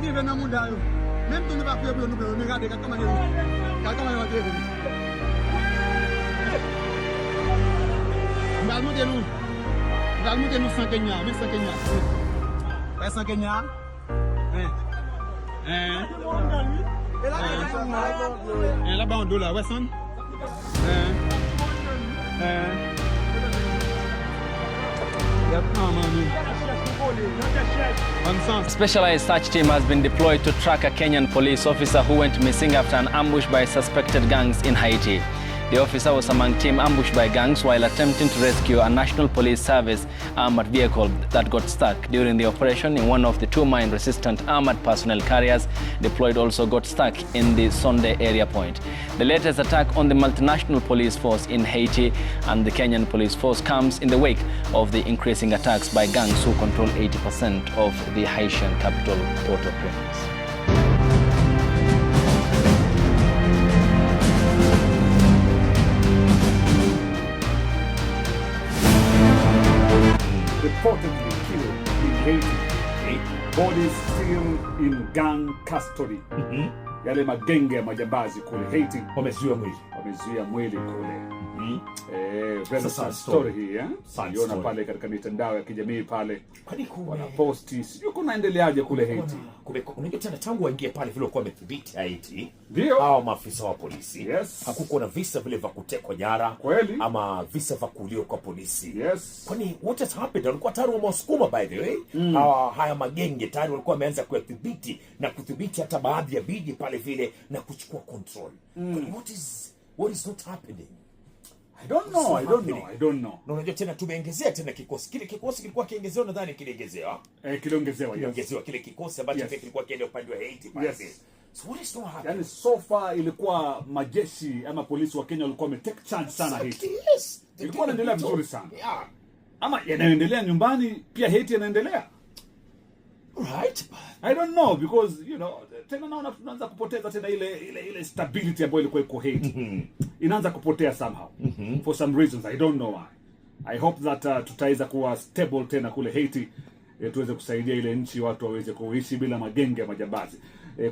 antre vè nan mouda yo. Menm tou nou pa fouye pou yo nou pran yo men gade gad kòman yo gad kòman yo antre vè. M pral montre nou m pral montre nou san Kenya men san Kenya wè san Kenya men en en la ba yon dola wè san. Specialized search team has been deployed to track a Kenyan police officer who went missing after an ambush by suspected gangs in Haiti. The officer was among team ambushed by gangs while attempting to rescue a National Police Service armored vehicle that got stuck during the operation in one of the two mine-resistant armored personnel carriers deployed also got stuck in the Sonde area point. The latest attack on the multinational police force in Haiti and the Kenyan police force comes in the wake of the increasing attacks by gangs who control 80% of the Haitian capital, Port-au-Prince. Reportedly killed in Haiti. Bodies still in gang custody. Yale magenge ya majambazi kule Haiti Wamezuia mwili. Wamezuia mwili kule. Eh, very It's a sad sad story story. hii eh? Sad Uliona story. Pale katika mitandao ya kijamii pale Kwani kume wanaposti, sijui kunaendeleaje kule Haiti. Unajua tena tangu waingie pale vile walikuwa wamethibiti Haiti. Ndio. Hawa maafisa wa polisi. Hakukuwa na visa vile vya kutekwa nyara. Kweli. Ama visa vya kuuliwa kwa polisi. Kwani what has happened? Walikuwa tayari wamewasukuma by the way. Hawa haya magenge tayari walikuwa wameanza kuyadhibiti na kudhibiti hata baadhi ya miji pale vile na kuchukua control. Kwani what is not happening? I don't know, I don't know, I don't know. Na unajua tena tumeongezea tena kikosi. Kile kikosi kilikuwa kiongezewa, nadhani kiliongezewa. Eh, kiliongezewa, yes. Kiliongezewa kile kikosi ambacho pia kilikuwa kiende upande wa Haiti pale. So what is not happening? Yani so far ilikuwa majeshi ama polisi wa Kenya walikuwa wame take charge sana Haiti. Yes. Ilikuwa inaendelea vizuri sana. Yeah. Ama yanayoendelea nyumbani pia Haiti yanaendelea. Right. I don't know because tena naona tunaanza kupoteza tena ile stability ambayo ilikuwa iko Haiti. Inaanza kupotea somehow. For some reasons I don't know why. I hope that tutaweza kuwa stable tena kule Haiti. Tuweze kusaidia ile nchi watu waweze kuishi bila magenge ya majambazi.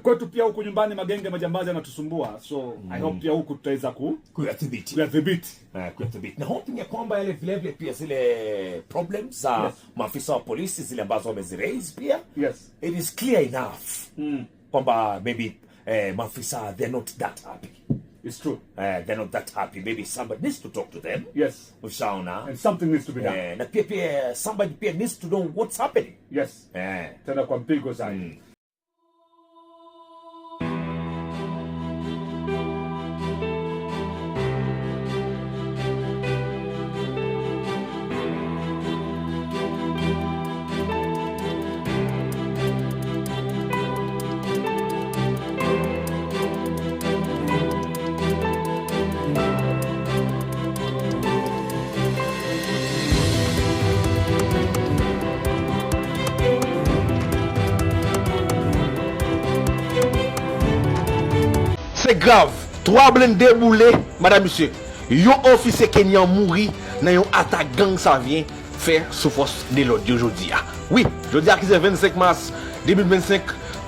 Kwetu pia huku nyumbani magenge ya majambazi yanatusumbua. So I hope pia huku tutaweza kuyadhibiti. Kuyadhibiti. Kuyadhibiti. Na hoping ya kwamba yale vile vile pia zile problems za maafisa wa polisi zile ambazo wameziraise pia. It is clear enough kwamba maybe maafisa they're not that happy. It's true. They're not that happy. Maybe somebody needs to talk to them. Ushaona. And something needs to be done. Na pia somebody pia needs to know what's happening. Tena kwa mpigo zaidi. C'est grave. 3 blindés boulés, madame, monsieur. Yon officier kenyan mouri dans yon attaque gang ça vient faire sous force de l'ordre aujourd'hui. Oui, je dis à qui c'est 25 mars 2025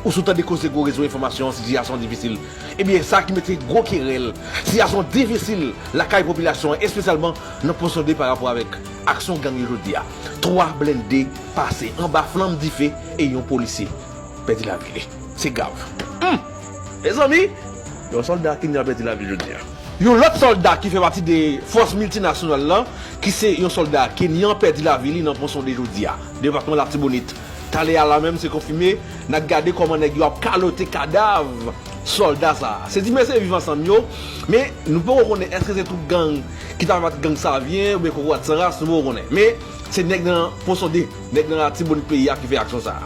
ou sous de cause gros réseau information situation difficile. Eh bien ça qui mettait gros querelle, situation difficile la caille population et spécialement dans position de par rapport avec action gang aujourd'hui. 3 blindés passés en bas flamme du feu et yon policier perdu la vie. C'est grave. Les amis, yon soldat qui n'a perdu la vie, je veux dire. Yon l'autre soldat qui fait partie des forces multinationales là, qui c'est yon soldat kenyan perdu la vie dans Ponson de Jodia, département de l'Artibonite. Talé à la même, c'est confirmé, n'a gardé comment nèg yo a caloté cadavre soldat ça. C'est dit mais c'est vivant ensemble yo, mais nous pouvons reconnaître est-ce que c'est tout gang qui t'a fait gang ça vient ou bien qu'on voit sans race, nous pouvons reconnaître. Mais c'est nèg dans Ponson de, nèg dans l'Artibonite pays qui fait action ça.